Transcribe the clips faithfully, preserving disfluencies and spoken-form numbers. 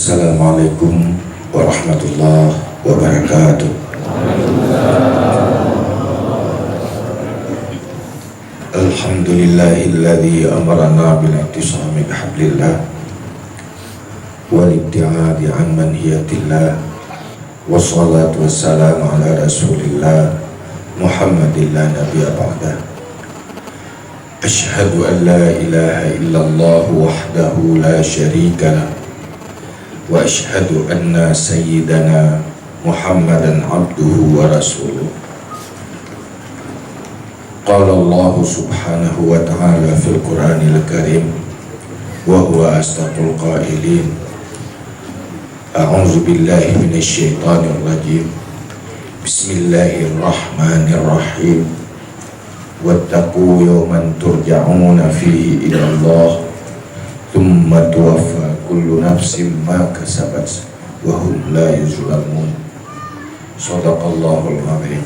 Assalamualaikum warahmatullahi wabarakatuh. Alhamdulillahilladzi amarana bil i'tisami bihablillah wal ibtiadi an manhiyatillah. Wassalatu wassalamu ala Rasulillah Muhammadin la nabiyya ba'dah. Asyhadu an la ilaha illallah wahdahu la syarika lah. Wa asyhadu anna sayyidana Muhammadan abduhu wa rasuluh. Qala Allahu subhanahu wa ta'ala fil Qur'anil Karim, wa huwa asdaqul qailin. A'udzu billahi minasy syaithanir rajim. Bismillahirrahmanirrahim. Wattaqu yawman turja'una fihi ilallah, tsumma tuwaffa kullu nafsin ma kasabat wa hum la yuzlamun. Shadaqallahul azim.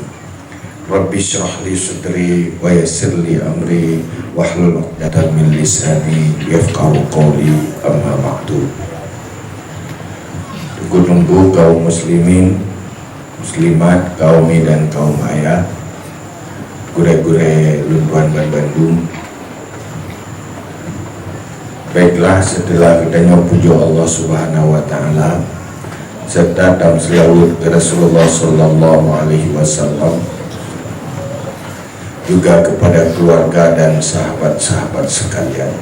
Rabbi shrah li sadri wa yassir li amri wahlul 'uqdatam min lisani yafqahu qawli, amma ba'du. Teungku-teungku kaum muslimin, muslimat, kaum mi dan kaum ayah, gurée-gurée lôn tuan ban bandum. Baiklah, seuteulah geutanyoe pujoe Allah Subhanahu wa Ta'ala, serta tameuseulaweuet keu Rasulullah Sallallahu Alaihi Wasallam, juga kepada keluarga dan sahabat-sahabat sekalian.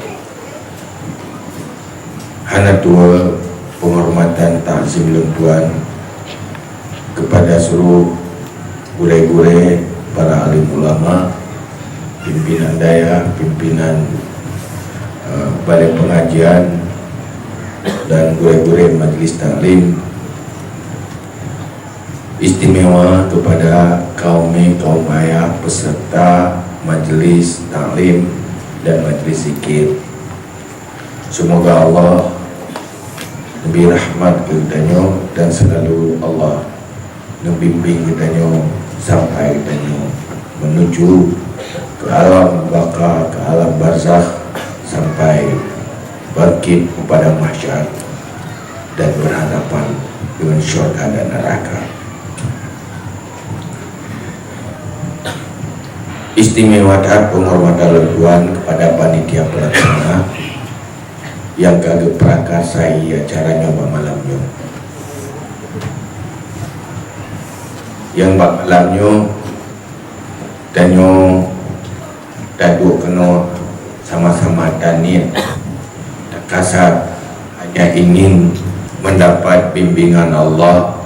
Hana tuwoe penghormatan takzim lôn tuan kepada seluruh gurée-gurée, para alim ulama, pimpinan dayah, pimpinan, eh, balai pengajian, dan gurée-gurée majlis taklim. Istimewa kepada kaum mi, kaum ayah, peserta majlis taklim dan majlis zikir. Semoga Allah neubri rahmat keu geutanyoe dan selalu Allah neubimbing geutanyoe sampai geutanyoe menuju ke alam baka, ke alam barzakh, sampai bangkit ke padang mahsyar dan berhadapan dengan syurga dan neraka. Istimewa that penghormatan lôn tuan kepada panitia pelaksana nyang ka geuprakarsai acara nyoe bak malam nyoe. Nyang bak malam nyoe, tanyoe taduek keunoe sama-sama taniet, takasat, hanya ingin mendapat bimbingan Allah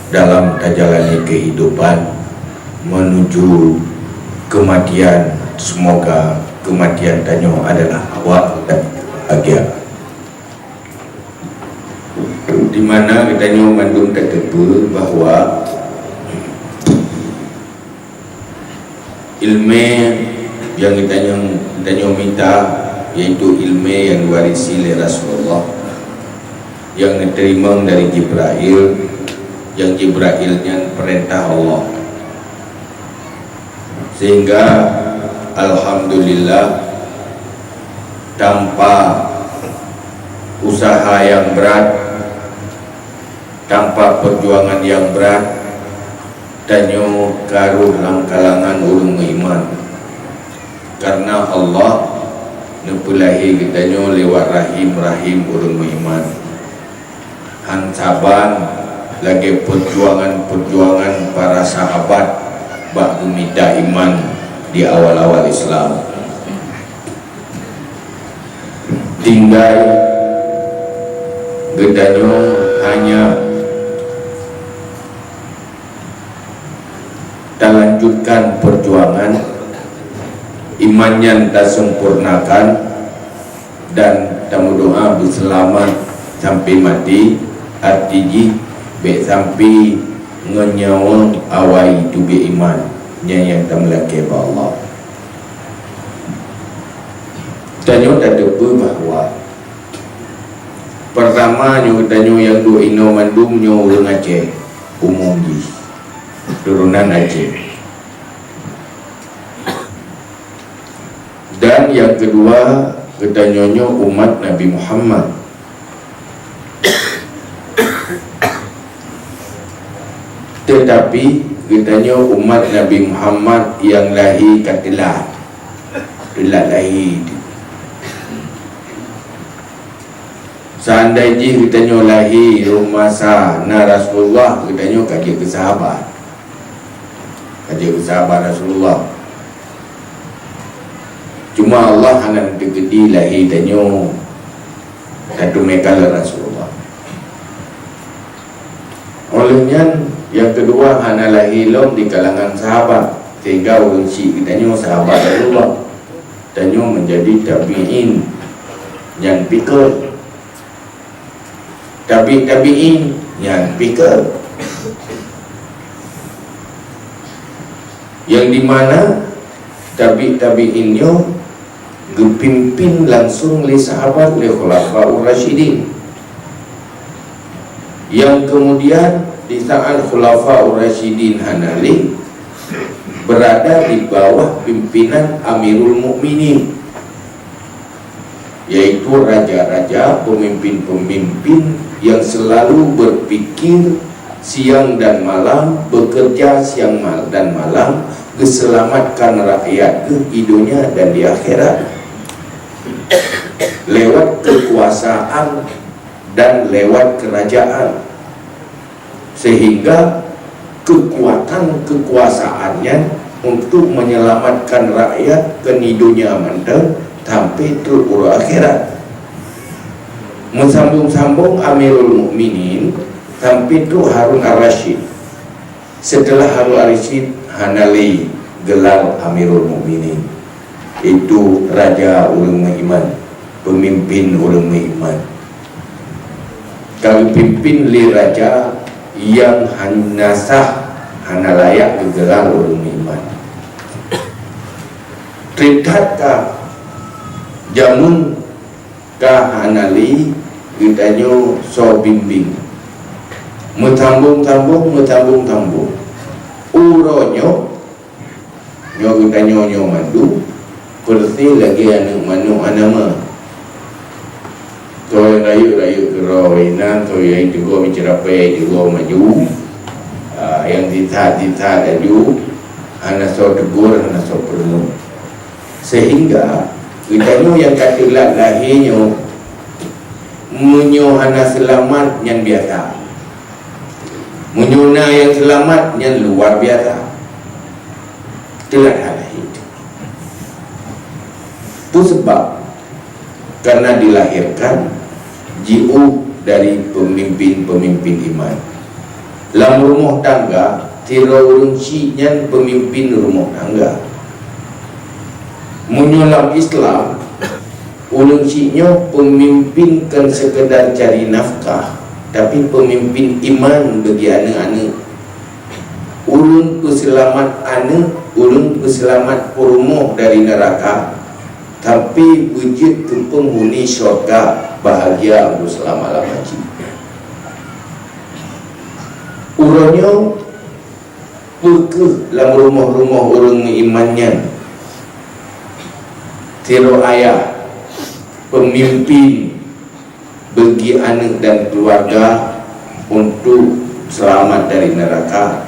dalam tajalani kehidupan menuju kematian. Semoga kematian tanyoe adalah awal dan kebahagiaan. Di mana geutanyoe mandum tateupeue bahwa ileumé nyang geutanyoe, geutanyoe mita, yaitu ileumé nyang diwarisi lé Rasulullah, nyang neuteurimong dari Jibrail, nyang Jibrail nyan peurintah Allah. Sehingga, alhamdulillah, tanpa usaha nyang brat, tanpa perjuangan nyang brat, tanyoe ka rhot lam kalangan ureuëng meuiman. Karena Allah neupeulahé geutanyoe lewat rahim-rahim ureuëng meuiman. Han saban lagée perjuangan-perjuangan para sahabat bak geumita iman di awal-awal Islam. Tinggai geutanyoe hanya talanjutkan perjuangan, iman nyan tasempurnakan, dan tameudoá beuseulamat sampai maté, arti jih bék sampai ngon nyawöng awai teubiet iman, nyan nyang tameulakée bak Allah. Tanyoe tateupeue bahwa peurtama nyoe geutanyoe nyang duek inoe mandum nyoe ureuëng Aceh, umum jih, turonan Aceh. Dan nyang keudua, geutanyoe nyoe umat Nabi Muhammad. Teutapi geutanyoe umat Nabi Muhammad nyang lahé ka teulat, teulat lahé. Seandai jih geutanyoe lahé rhom masa na Rasulullah, geutanyoe ka jeuet keu sahabat, ka jeuet keu sahabat Rasulullah. Cuma Allah hana teukeudi lahé tanyoe tateumé kalon Rasulullah. Óh lheueh nyan, nyang keudua, hana lahé lom di kalangan sahabat, sehingga ureuëng syiek geutanyoe sahabat Rasulullah. Tanyoe meunjadi tabi'in nyang pikeue. Tabi'-tabi'in nyang pikeue. Nyang dimana tabi'-tabi'in nyoe geupimpin langsung lé sahabat, lé Khulafaur Rasyidin. Nyang keumudian, di saat Khulafaur Rasyidin hana lé, beurada di bawah pimpinan Amirul Mukminin, yaitu raja-raja, pemimpin-pemimpin nyang seulalu beupikir siang dan malam, beukeureuja siang mal-, dan malam, geuseulamatkan rakyat geuh di donya dan di akhirat, lewat keukuasaan dan lewat keurajaan, sehingga keukuatan keukuasaan nyan untuk menyelamatkan rakyat keu di donya mantong sampai trok uroe akhirat. Meusambong-sambong Amirul Mukminin sampai trok Harun Ar-Rasyid. Seuteulah Harun Ar-Rasyid hana lé geular Amirul Mukminin, itu raja ureuëng meuiman, peumimpin ureuëng meuiman. Ka geupimpin lé raja nyang hana sah, hana layak geugeular ureuëng meuiman. Treb that ka jameun ka hana lé geutanyoe soe bimbéng. Meusambong-sambong, meusambong-sambong. Uroe nyoe, nyoe geutanyoe nyoe mandum, peureuséh lagée aneuëk manok hana ma. Soe rayeuk-rayeuk keudroe inan, soe nyang teugom meuceurapée, teugom maju. Ah, nyang sisat-sisat laju, hana soe teugor, hana soe peurunoe. Sehingga geutanyoe nyang ka teulat lahé nyoe, meunyoe hana seulamat, nyan biasa. Meunyoe na nyang seulamat, nyan luar biasa. Teulat lahé. Peue sabab? Karena dilahirkan jiôh dari peumimpin-peumimpin iman. Lam rumoh tangga, sidroe ureuëng syiek nyan peumimpin rumoh tangga. Meunyoe lam Islam, ureuëng syiek nyoe peumimpin kon seukeudar cari nafkah, tapi peumimpin iman bagi aneuëk-aneuëk. Ureuëng peuseulamat aneuëk, ureuëng peuseulamat peurumoh dari neuraka, tapi beujeuet keu peunghuni syurga, bahagia untuk seulama-lama jih. Uroe nyoe, peu kheueh lam rumoh-rumoh ureuëng meuiman nyan, sidroe ayah, peumimpin, bagi aneuëk dan keuluwarga untuk seulamat dari neuraka,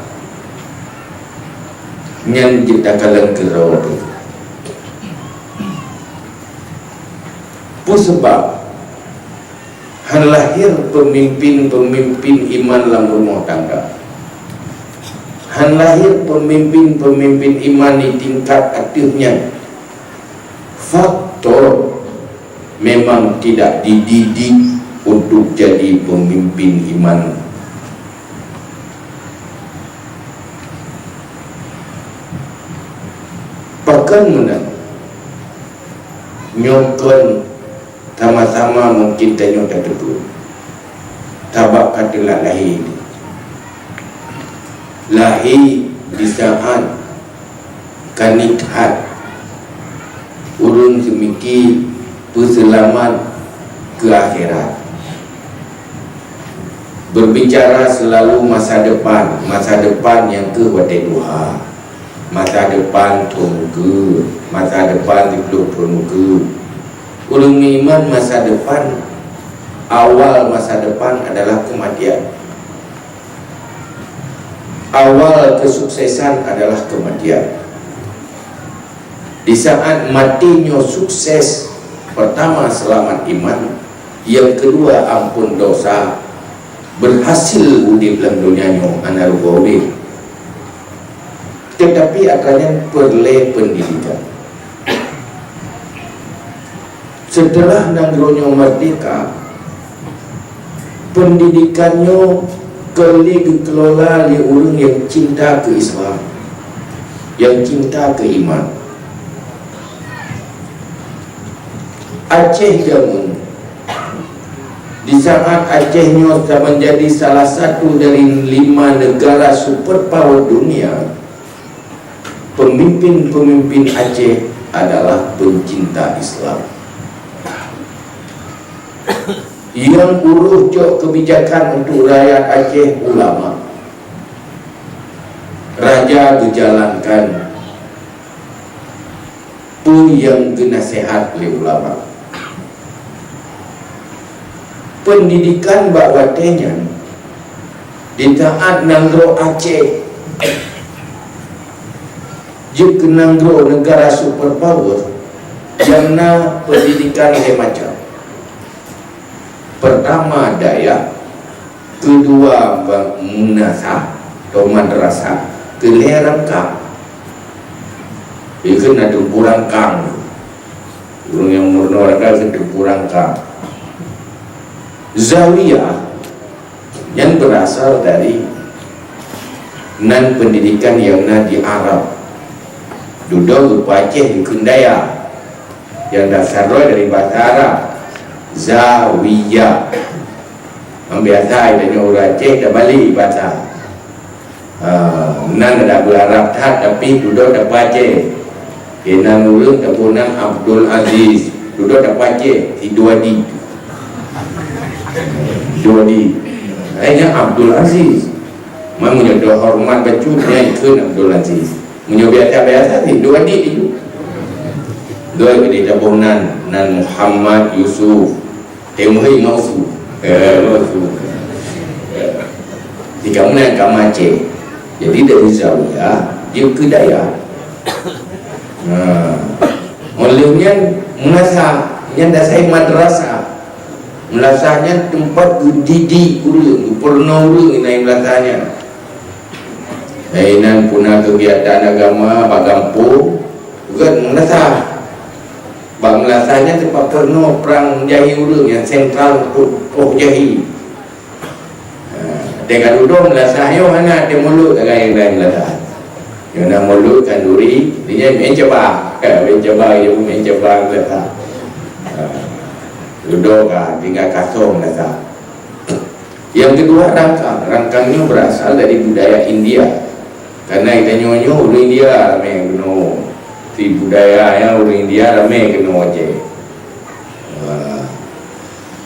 nyan jeuet takalon keudroe teuh. Peue sabab hana lahé peumimpin-peumimpin iman lam rumoh tangga? Hana lahé peumimpin-peumimpin iman di tingkat ateueh nyan? Faktor memang tidak dididik untuk jadi peumimpin iman. Pakon meunan? Nyoe kon sama-sama mungkin tanyoe tateupeue, sabab ka teulat lahé. Lahé di saat ka niet that ureuëng seumiki peuseulamat keu akhirat. Berbicara selalu masa depan, masa depan nyang keuh watée tuha, masa depan thon ukeue, masa depan siplôh thon ukeue. Ureuëng meuiman masa depan, awal masa depan adalah keumatian. Awal kesuksesan adalah kematian. Di saat maté nyoe sukses, pertama selamat iman, yang kedua ampun dosa, berhasil udép lam donya nyoe hana rugoe udép. Tetapi atra nyan peureulée pendidikan. Seuteulah nanggroe nyoe meurdeka, pendidikan nyoe keu lheueh geukelola lé ureuëng nyang cinta keu Islam, nyang cinta keu iman. Aceh jameun, di saat Aceh nyoe ka menjadi salah satu dari lima negara superpower dunia, pemimpin-pemimpin Aceh adalah pencinta Islam. Nyang urus cok kebijakan untuk rakyat Aceh ulama. Raja geujalankan peue nyang geunaseuhat lé ulama. Pendidikan bak watée nyan, di saat nanggroe Aceh jeuet keu nanggroe negara superpower, nyang na pendidikan lhée macam. Pertama dayah, keudua ba-, meunasah atau madrasah, keulhée rangkang. Ikheun na teungku rangkang. Ureuëng nyang meurunoe rangkang kheun teungku rangkang. Zawiyah nyan berasal dari nan pendidikan nyang na di Arab. Dudoe geupeuaceh dikeue dayah. Nyang dasar droe dari bahasa Arab, zawiyah. Nyang biasa tanyoe ureuëng Aceh tabalik bahasa. Ha, nan ada beu Arab that, tapi dudoe tapeuaceh. Keunan ureuëng tapeunan Abdul Aziz, dudoe tapeuaceh Siduadi. Siduadi. Akhirnya Abdul Aziz. Meunyoe hormat bacut, nyan kheun Abdul Aziz. Meunyoe biasa-biasa, Siduadi. Dua geude tapeunan, nan Muhammad Yusuf. Teumeuri mausu. Eh, mausu. Di kamoe nyan ka Aceh. Jadi dari zawiyah, jeuet keu dayah. Nah, oleh nyan meunasah, nyan dasai madrasah. Meunasah nyan teumpat geudidik ureuëng, geupeurunoe ureuëng inan meunasah nyan. Inan puna keugiatan agama bak gampông, gét meunasah. Bak meunasah nyan teumpat peurunoe prang jahi ureuëng nyang sentral poh, poh jahi. Ha, teuka dudoe meunasah nyoe hana teuh mulut agak nyang laén meunasah. Nyang na mulut khanduri, di nyan meu'en caba. Ha, meu'en caba, ya, meu'en caba meunasah. Ha, dudoe ka tinggai kasong meunasah. Yang kedua, rangkang. Rangkang nyoe berasal dari budaya India. Karena geutanyoe nyoe ureuëng India ramé keunoe. Di budaya nyan ureuëng India ramé keunoe Aceh. Ha.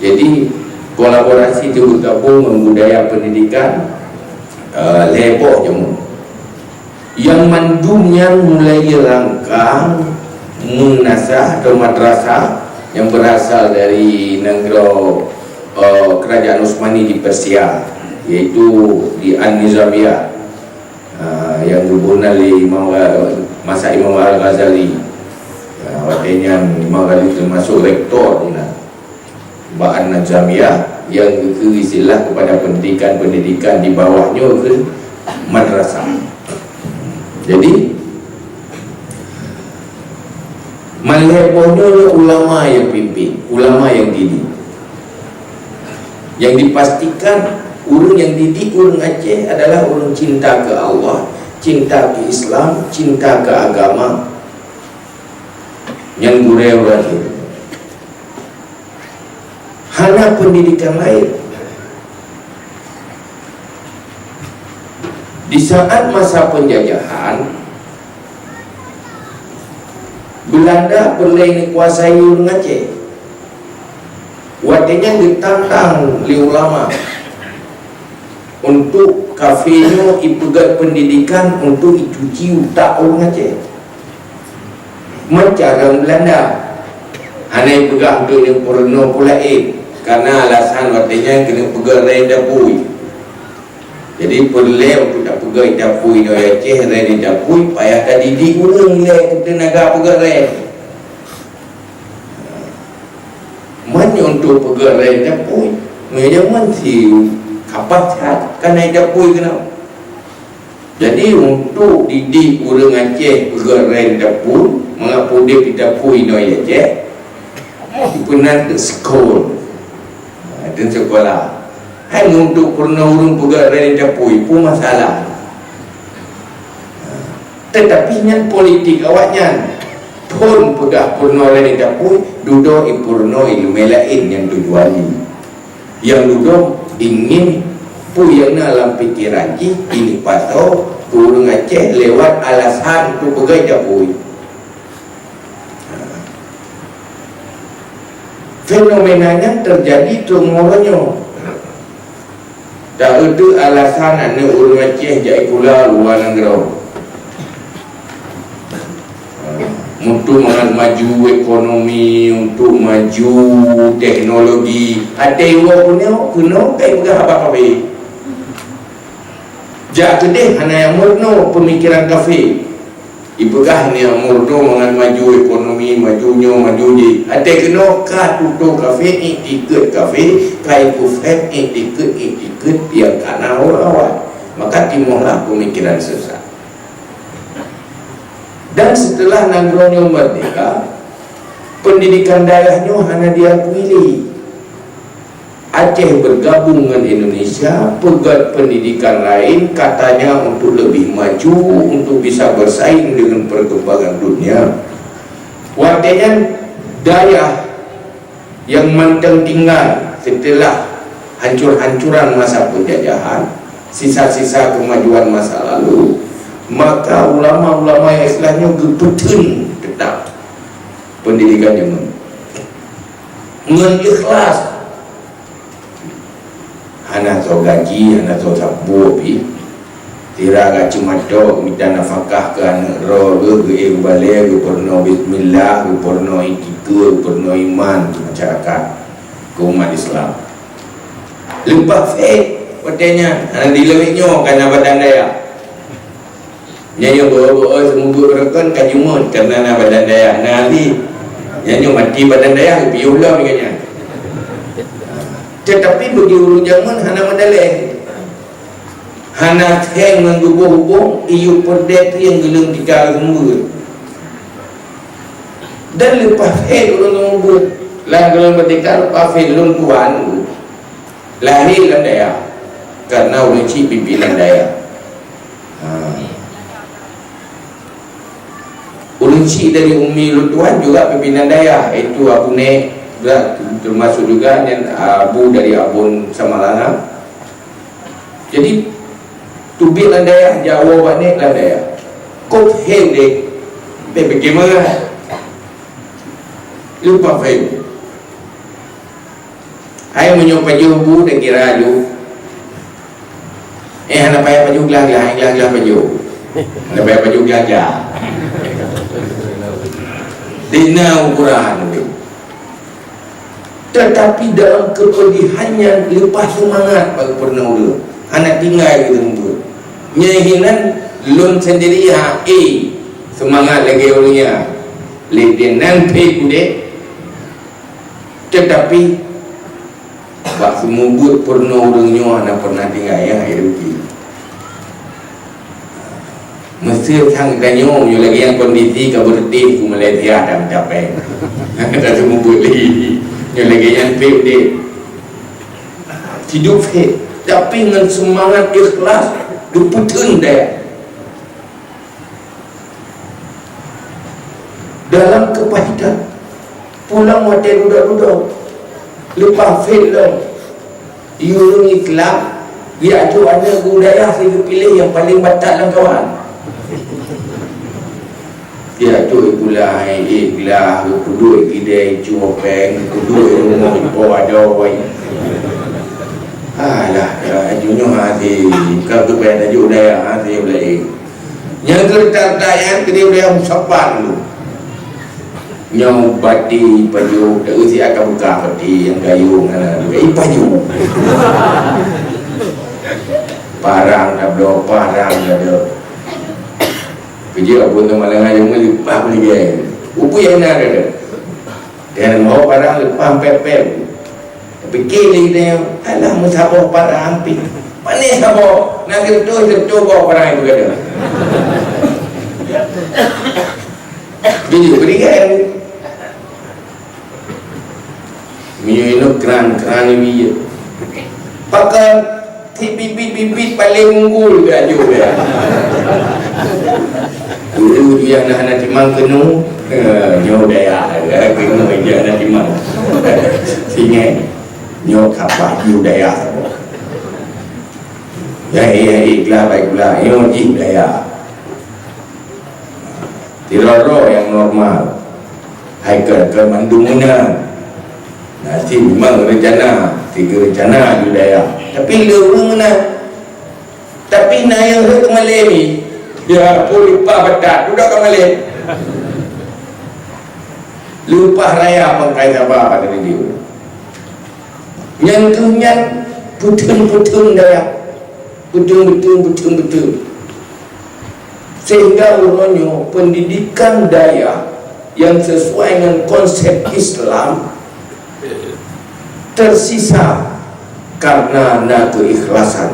Jadi, kolaborasi itu bergabung dengan budaya pendidikan, eh, lhée boh jameun. Yang mandum nyan mulai rangkang meunasah atau madrasah yang berasal dari nanggroe, eh, kerajaan Utsmani di Persia, yaitu di An-Nizamiyah. Ah, nyang geuboh nan lé Imam Gha-, masa Imam Al-Ghazali. Ya, watée nyan Imam Ghazali termasuk rektor di nan. Bak An-Nizamiyah yang geukheun istilah kepada pendidikan-pendidikan di bawah nyoe kheun madrasah. Jadi, Malhée boh nyoe ulama nyang pimpin, ulama nyang didik. Nyang dipastikan ureuëng nyang didik ureuëng Aceh adalah ureuëng cinta keu Allah, cinta keu Islam, cinta keu agama. Nyan gurée ureuëng Aceh. Hana pendidikan laén. Di saat masa penjajahan, Belanda peureulée neukuasai ureuëng Aceh. Watée nyan geutantang lé ulama untuk kafé nyoe ipeugét pendidikan untuk icuci utak ureuëng Aceh. Meucarông Belanda hana ipeugah untuk nyang peurunoe pula éh, karena alasan watée nyan keuneuk peugét raya dabui. Jadi peureulée untuk tapeugét tapui inoe Aceh, rèn tapui, payah tadidik ureuëng lé teunaga peugét rèn. Meunyoe untuk peugét rèn tapui, meunyoe jameun si kapas that ka na tapui keunoe. Jadi untuk didik ureuëng Aceh peugét rèn tapui, mangat udeb di tapui inoe Aceh, ipeunan keu sekolah. Ha, dan sekolah. Hai untuk peurunoe ureuëng peugét rèn tapui, peue masalah. Tetapi nyan politik awaknyan. Phon peugah peurunoe rèn tapui, dudoe ipeurunoe ileumèe laén nyang tujuan jih. Nyang dudoe ingin peue nyang na lam pikeran jih, ini pasoe keu ureuëng Aceh lewat alasan untuk peugét tapui. Fenomena nyan teujadi teungoh uroe nyoe. Taeu alasan aneuëk ureuëng Aceh jak sikula luwa nanggroe. Untuk mangat maju ekonomi, untuk maju teknologi. Até iwoe keunoe, keunoe kai peugah haba kafé. Jak keudeh hana nyang meurunoe peumikiran kafé. Ipeugah nyoe murdo mangat maju ekonomi, maju nyoe, maju jih. Até keunoe ka tutoe kafé, iktikeuet kafé, ka ipeuphét iktikeuet-iktikeuet nyang ka na awai-awai. Maka timohlah peumikiran sesat. Dan seuteulah nanggroe nyoe meurdeka, peundidikan daerah nyoe hana diakui lé. Aceh bergabung ngon Indonesia, peugét pendidikan laén katanya untuk lebih maju, untuk bisa bersaing dengan perkembangan dunia. Watée nyan, dayah nyang mantong tinggai seuteulah hancur-hancuran masa penjajahan, sisa-sisa kemajuan masa lalu, maka ulama-ulama Islam nyoe geupeutheun teutap pendidikan jameun ngon ikhlas. Hana soe gaji, hana soe sapeue pih. Sira geuceumato mita nafakah keu aneuëk droe geuh, geuék u balée, geupeurunoe bismillah, geupeurunoe itikeuet, geupeurunoe iman keu masyarakat, keu umat Islam. Leupah fét watée nyan, hana dilewet nyoe ka na badan dayah. Nyan nyang beu-beu seumeubeuet beureukan ka jumeuet, karena na badan dayah na ahli. Nyan nyang maté badan dayah, piôh lom nyan. Tetapi bagi ureuëng jameun hana meudaleh. Hana seng ngon geuboh-boh, iyup peurdeh tu nyang geuleueng tika seumeubeuet. Dan leupah phét ureuëng seumeubeuet. Lam geuleueng merdeka leupah phét lôn tuan. Lahé lam dayah, karena ureuëng chik pimpinan dayah. Ha. Ureuëng chik dari umi lôn tuan juga pimpinan dayah, iaitu Abu Nek, juga termasuk juga nyan Abu dari Abon Samalanga. Jadi, teubiet lam dayah, Jawa bak Nek lam dayah. Kok hel deh, bagaimana? Lupa faham. Hai meunyoe pajoh bu, dak kira aju. Eh, hana payah pajoh glah-glah, hai glah-glah pajoh. Hana payah pajoh glah-glah. Dina ukuran. Tetapi dalam kepedihannya leupah seumangat bak peurunoe ureuëng. Hana tinggai geuteumpeue. Nyang hinan lôn sendiri ha, eh, seumangat lagée ureuëng nyan. Lé dia nan pih udeb. Tetapi bak seumeubeuet peurunoe ureuëng nyoe hana pernah tinggai, ya, hai rugi. Meuseu sang tanyoe nyoe lagée nyang kondisi ka beureuti ku Malaysia dan capek. Ka seumeubeuet lé. Nyoe lagée nyan pih udeb. Hidup fit, tapi ngon seumangat ikhlas geupeutheun dayah. Dalam kepahitan, pulang watée dudoe-dudoe, leupah phét lom. Ureuëng Islam, geujak aneuëk geuh dayah si geupiléh nyang paleng batat lam kawan. Geujak pula, eh, glah, geupeuduek gidei, cupeng, geupeuduek rumoh, ipo adoe. Alah, ya, aju nyoe hase, ka geupeuduek dayah hase ulée. Nyang geuretak-retak nyan keudeh ulée saban tu. Nyoe bati pajoh, tak usi akan buka bati nyang kayu ngan ipajoh. Parang tabloe, parang tabloe. Keujeuet Abu Untung Malang Ajeung meuleupah beuligée. Ubui hana ada. Dan mau parang leupah pép-pép. Pikir lé geutanyoe, alah meusaboh parang pih. Pané saboh, na geutôi-geutôi boh parang itu gata. Jujur, beuligée. Meunyoe inong kran-kran ibi. Pakon si bibit-bibit paléng unggul geuh ajoe ya. Dulu dia na hana timang keunoe, eh, nyoe daya, eh, keunoe dia na timang. Singai, nyoe kapah jiu daya saboh. Ya, ya, iklah baik pula, nyoe jiu daya. Sidroe-droe nyang normal. Hai keu, keu mandum meunan. Nah, si memang rencana, tiga rencana di dayah. Tapi le ureueng meunan. Tapi na nyang rhot keumalée ni, ya, pun leupah batat, dudoe keumalée. Leupah raya pangkai saba pada diri. Nyan keuh nyan peuteun-peuteun dayah. Beutôi-beutôi, beutôi-beutôi. Sehingga uroe nyoe pendidikan dayah yang sesuai dengan konsep Islam tersisa karena na keikhlasan.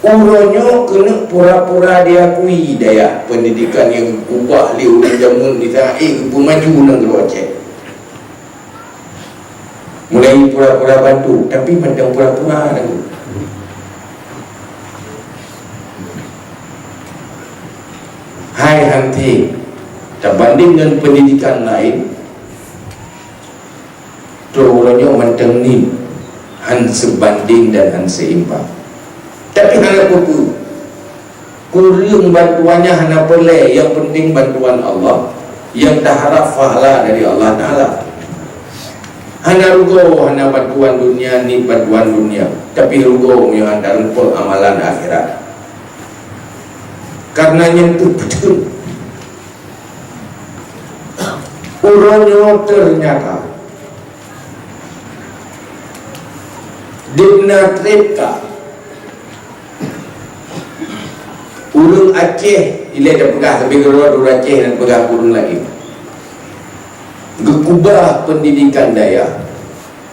Uroe nyoe keuneuk pura-pura diakui dayah pendidikan yang ubah lé ureueng jameun di saat eh, geupeu maju nanggroe Aceh. Mulai pura-pura bantu, tapi mantong pura-pura lagi. Hai hanti, terbanding dengan pendidikan lain, tu uroe nyoe mantong ni han sebanding dan han seimbang. Tapi hana peue-peue. Kureueng bantuannya hana peureulée, yang penting bantuan Allah, yang taharap pahala dari Allah Taala. Hana rugoe hana bantuan dunia ni bantuan dunia, tapi rugoe meunyoe hana rumpok amalan akhirat. Karena nyan teupeuteuet. Uroe nyoe ternyata Dikna treb ka. Ureuëng Aceh, ilée tapeugah sabe keudroe ureuëng Aceh dan peugah ureuëng laén. Geukubah pendidikan dayah,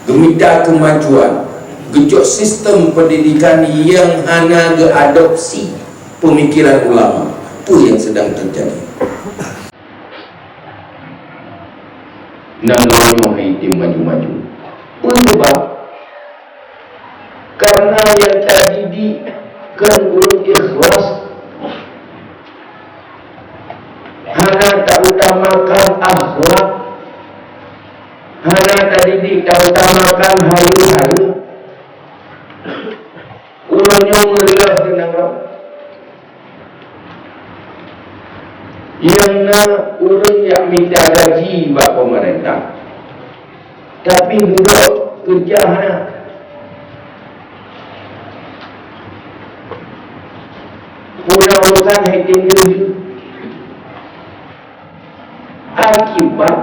geumita keumajuan, geucok sistem pendidikan nyang hana geuadopsi peumikiran ulama. Peue nyang sedang teujadi? Nanggroe nyoe hai tem maju-maju. Peue sabab? Karena nyang tadidik kon ureuëng ikhlas, hana tautamakan akhlak, hana tadidik tautamakan hareuem-hareuem. Uroe nyoe meureuloh keu nanggroe. Nyang na ureuëng nyang mita gaji bak peumeurintah, tapi dudoe keureuja hana. Puna urosan hai tem deuh. Akibat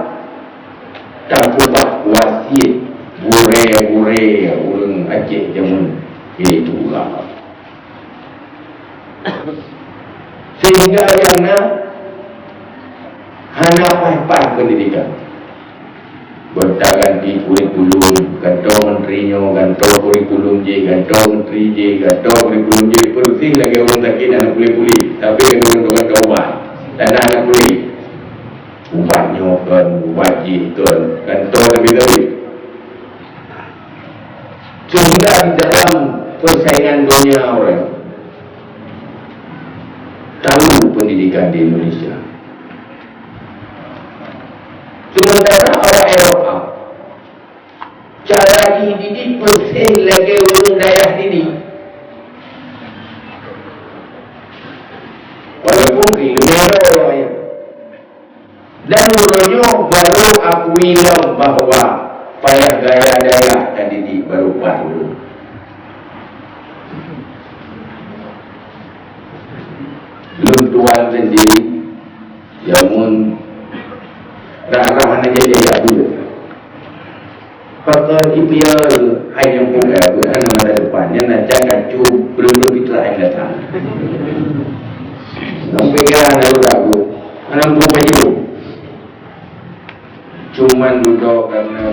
tapeugah wasiet gurée-gurée ureuëng Aceh jameun, yaitu ulama. Sehingga nyang na hana paih-paih pendidikan. Gonta-ganti kurikulum, gantoe menteri nyoe, gantoe kurikulum jih, gantoe menteri jih, gantoe kurikulum jih, peureusih lagée ureuëng sakét hana puléh-puléh, tapi lagée ureuëng tukang ubat, dan hana puléh. Ubat nyoe kon, ubat jih kon, gantoe tapi-tapi. Sehingga di dalam persaingan dunia orang tahu pendidikan di Indonesia. Sementara awak Eropa, cara jih didik peureusih lagée ureuëng dayah didik. Walaupun keuileumèe droe, ya. Dan uroe nyoe baru akui lom bahwa payah gaya dayah tadidik baru paih ulôn. Lôn tuan sendiri, ya mun rah-rah hana jadi ya dulu. Pakon ipiya hai nyang peuet, hana masa depan. Nyan na cak kacau, belum berpikir lain datang. Sampai kan ada lagu. Anak buah kacau. Cuman duduk karena